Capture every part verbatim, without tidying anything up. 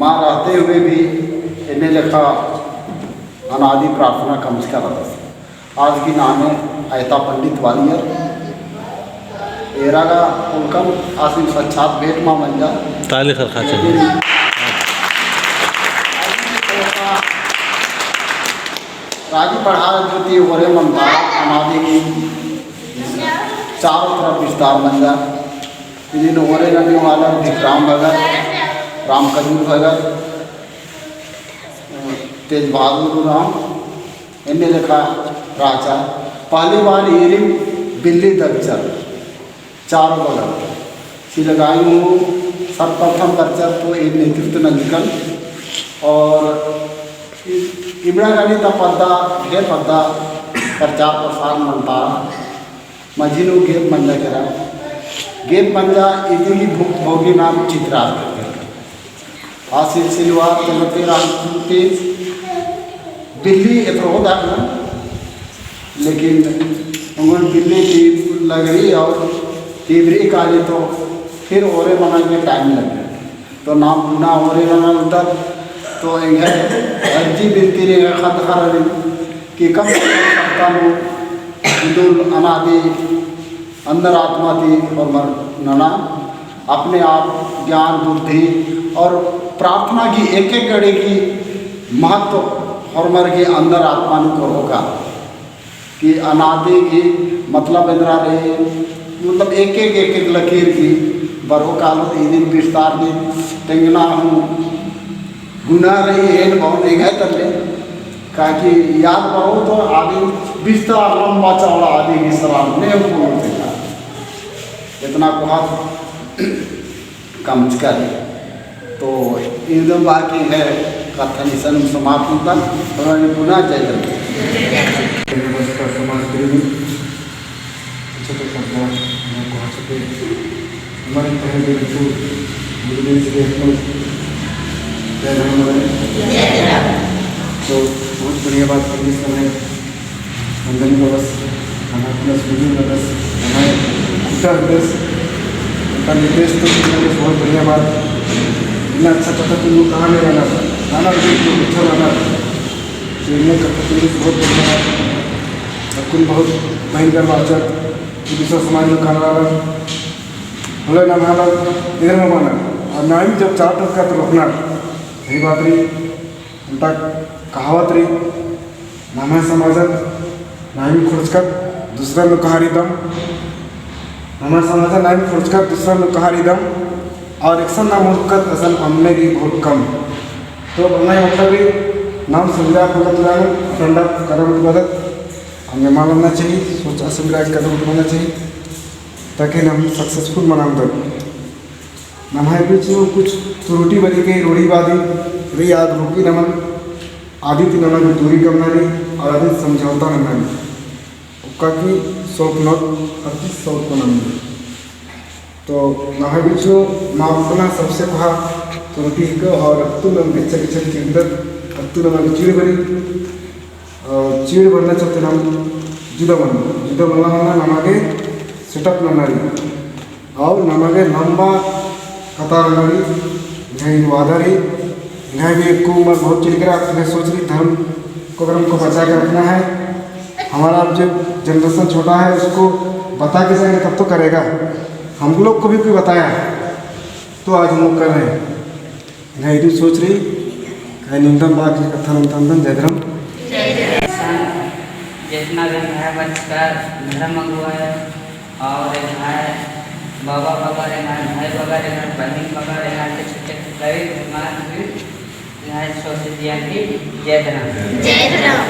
ना रहते हुए भी एन्ने लेखा अनादि प्रार्थना कमचका रहता। आज की नामे अयता पंडित वालियर। एरा गा उनकम आसिन साक्षात भेंट मा मंजा। ताली खरखा चाहिए। राजी पड़हा जो ती ओरे मंता अनादि की चारों तरफ विस्तार मंजा। इदिन ओरे ननी वाला विक्राम भगत, रामकजू भगत, तेज बहादुर राम, एन्ने लेखा राजा। पहली बार ईरिम बिल्ली दगचर चारों बगल। सिलगाई हूँ सर्वप्रथम बरचर तो ईर नेतृत्व नंजकन। और इ-, इबड़ा गनी ता पद्दा, ढेर पद्दा प्रचार प्रसार मंता। मझी नू gap मंजा केरा। Gap मंजा इदी ही भुक्तभोगी नाम चित्रार करके। आ सिलसिलवार चलते राम तेज बिल्ली एतरो दाखना, लेकिन उंगन बिल्ली की लगरी और तीव्री काली तो फिर ओरे मना के time लगे। तो नाम पुना ओरे मना उतर तो एंगे अर्जी बिनती रे खत कर कि कम से कम सप्ताह में इदुल अनादि अंदर आत्मा ती होरमर नना, अपने आप ज्ञान, बुद्धि और प्रार्थना की एक एक घड़ी की महत्व होरमर की अंदर आत्मा नू कोरओ का कि अनादि की मतलब एन्दरा रई, मतलब एक एक, एक एक लकीर की बरओ कालो। इदिन विस्तार ती तेंगना हूँ गुना रई, एन बहुत एंग्है तल्ले। काकि याद बरओ तो आदि विस्तार लंबा चौड़ा आदि विश्राम ने बोलते का। इतना कोहा कमचका रई। तो इन्दम बाकी है कत्थन इसन समाप्त होता। तो पुनः जय जय। नमस्कार समाज प्रेमी। अच्छा तो पद्दा, मैं कोहा चुके। हमारे पहले बिल्कुल गुरुदेव जी के अपने जय राम बोले। तो बहुत बढ़िया बात कही समय वंदन दिवस, हमारे प्लस गुरु दिवस, हमारे पिता दिवस, उनका निर्देश तो सुनने में बहुत बढ़िया बात। इतना अच्छा कथा तुम लोग कहाँ ले रहना था, नाना भी तो अच्छा रहना था। तो इन्हें कथा तुम लोग बहुत बढ़िया बात। अक्कुन बहुत भयंकर बात है। कि दूसरा समाज में खाना वाला होले ना, ना, ना, इधर में बना। और ना ही जब चार टक्का तो रोकना, सही बात रई। उनता कहावत रई, नम्है समाजन नाम खोजकत दूसरा नू कहारी दम, नम्है समाजन नाम खोजकत दूसरा नू कहारी दम, और एकसन नाम हुरकत असन अम्बने रई बहुत कम। तो बन्ना ही मतलब रई, नाम संग्रह भगत लान, ठंडा कदम बदत, हमें मालूम ना चाहिए, सोच असंग्रह कदम उठाना चाहिए। ताकि नम successful मनाम दर। नम्है बीच में कुछ त्रुटि बनी के रूढ़िवादी रई, आद रोकी नमन, आदि ती नमन दूरी कमना रई और आदि समझौता नमना रई। ओक्का की solve नोत, हर चीज solve नमन रई। तो नम्है बीच में माफ करना सबसे कोहा त्रुटि हिके और अत्तु नम गेच्छा गेच्छा चिंतत, अत्तु नम चिड़ बनी। और चीड़ बरना चलते नाम जुदा मन्ना, जुदा मन्ना मन्ना नमा गे setup नन्ना रई। और नमा गे लंबा कतार नन्ना रई, इन्हें वादा रई, इन्हें भी एक उम्र बहुत चिड़करा, इन्हें सोच रई धर्म को, धर्म को बचा के रखना है। हमारा अब जो generation छोटा है उसको बता के जाएंगे तब तो करेगा। हम लोग को भी कोई बताया तो आज हम लोग कर रहे हैं। इन्हें इदु सोच रई, कहे निंदम बाकी कत्था नंदन, जय धर्म। जय धर्म। जितना भी भाई बचकर धर्म अगुवाई और भाई बाबा बगैरह, भाई बगैरह, बहन बगैरह के छोटे छोटे भाई सोच दिया कि जय धर्म। जय धर्म।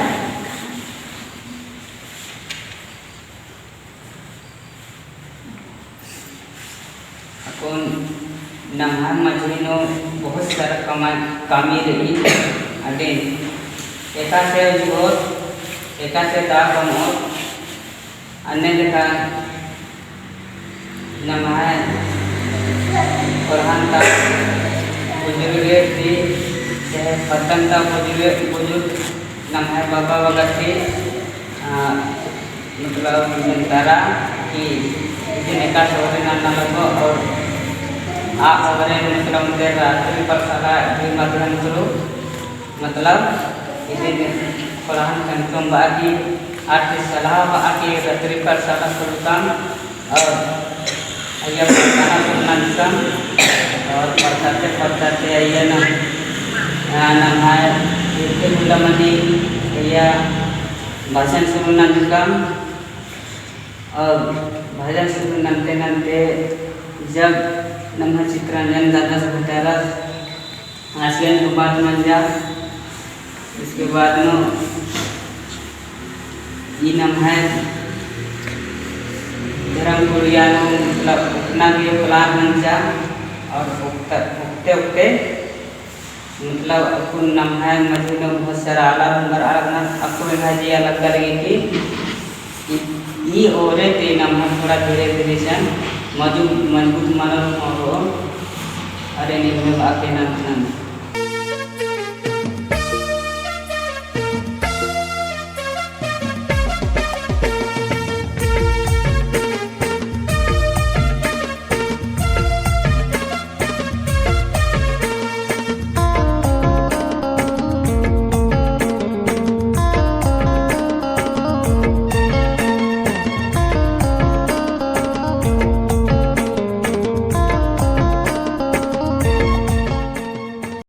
अक्कुन नम्है मझी नू बहुत सारा कमा-, कमी रई। अदिन एकासे उजगोत, एकासे ता कमोत, अन्ने लेखा नम्है कोरहन ता बुजुर्ग ती, चाहे पत्तन ता बुजुर्ग, बुजुर्ग नम्है बाबा बगत ती, आ, मतलब, निंदरा कि इदिन एकासे ओरे नन्ना लगो और आ खबरें मतलब तेरा रात्रि पाठशाला के माध्यम से मतलब इदिन खोलहन कनकम बआ की आर ती सलाह बआ की रात्रि पाठशाला खोलकम और अइय्या प्रार्थना शुरू नंजकम और पढ़ताते पढ़ताते अइय्या नम, आ, नम्है इत्ते गुल्ला मनी अइय्या भजन शुरू नंजकम। और भजन शुरू नन्ते नन्ते जब नम्है चितरंजन दादास भटारस आसियन के बात मंजा, इसके बाद नू ई नम्है धर्म कुड़िया नू मतलब उकना भी plan मंजा और उकते उकते मतलब अक्कुन नम्है मझी नू बहुत सारा आलर हूँ बरआ लगनर, अक्कुन एंग्है जिया लग्गा लगी कि ई, ई ओरे ती नम्है थोड़ा धीरे धीरे सन मजबूत, मजबूत मनोर होओ। अरे निम्है बाके नन्ना